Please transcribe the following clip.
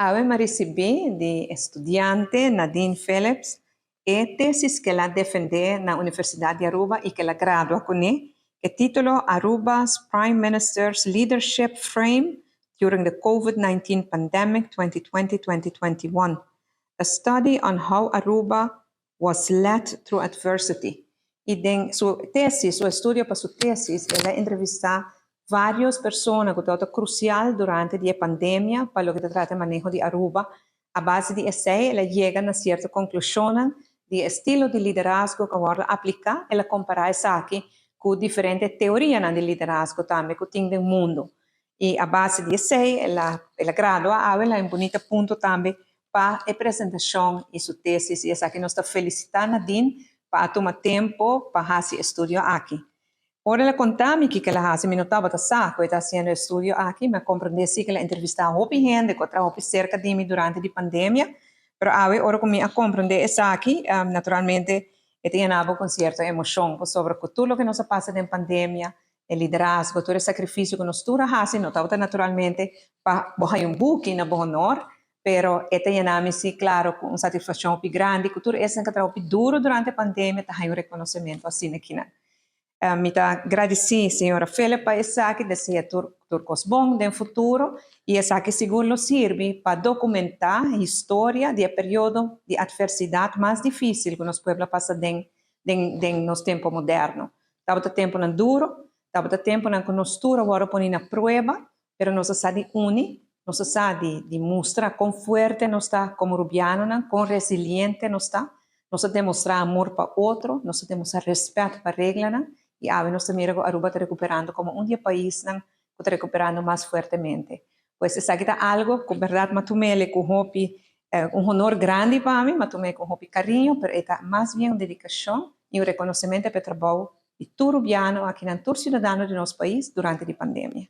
Awe mi a risibí di studiante Nadine Phillips e tesis ku el a defendé na Universidat di Aruba i ku el a gradua kuné, e título "Aruba's Prime Minister's Leadership Frame During the COVID-19 Pandemic 2020-2021. A study on how Aruba was led through adversity." I den su tesis, su estudio pa su tesis, el a entrevistá vários persona ku tabata krusial durante e pandemia pa loke ta trata maneho di Aruba. A base di esei, el a yega na sierto konklushon di estilo di liderazgo ku awor a apliká. El a kompará esaki ku diferente teoria di liderazgo tambe ku tin den mundu. I a base di esei, el a gradua, el a un bunita punto tambe pa e presentashon i su tesis. I esaki nos ta felisitá Nadine pa tuma tempu pa hasi e estudio aki. Ora el a konta mi ku el a hasi, mi no tabata sa ku e ta hasiendo e estudio aki, m'a komprondé ku el a entrevistá hopi hende, ku a traha serka di mi durante e pandemia, pero awe ora ku mi a komprondé esaki, naturalmente, e ta yena bo ku sierto emoshon sobre tur loke nos a pasa den pandemia, e liderazgo, tur e sakrifisio ku nos tur a hasi, no tabata naturalmente pa un buki na bo honor, pero e ta yena mi si, klaro, ku un satisfakshon grandi, ku tur esnan ku a traha duru durante e pandemia, ta un rekonosementu asina aki, ne? Mi ta gradisí señora Philip pa esaki, deseá tur kos bon den futuro i esaki sigur lo sirbi pa dokumentá historia di e periodo di atversidat mas difísil ku nos pueblo a pasa den nos tempu moderno. Tabata tempunan duru, tabata tempunan ku nos tur a wòrdu pone na prueba, pero nos a sa di uni, nos a sa di mustra kon fuerte nos ta komo rubianonan, kon resiliente nos ta, nos a demostrá amor pa otro, nos a demostrá rèspèt pa reglanan, i awe nos ta mira ku Aruba ta rekuperando komo un di e paisnan ku ta rekuperando mas fuertemente. Pues esaki ta algu ku berdat m'a tum'é ku hopi un honor grandi pa mi, m'a tum'é ku hopi kariño, pero ta mas bien un dedikashon i un rekonosementu pa e trabou di tur rubiano aki, tur siudadano di nos pais durante e pandemia.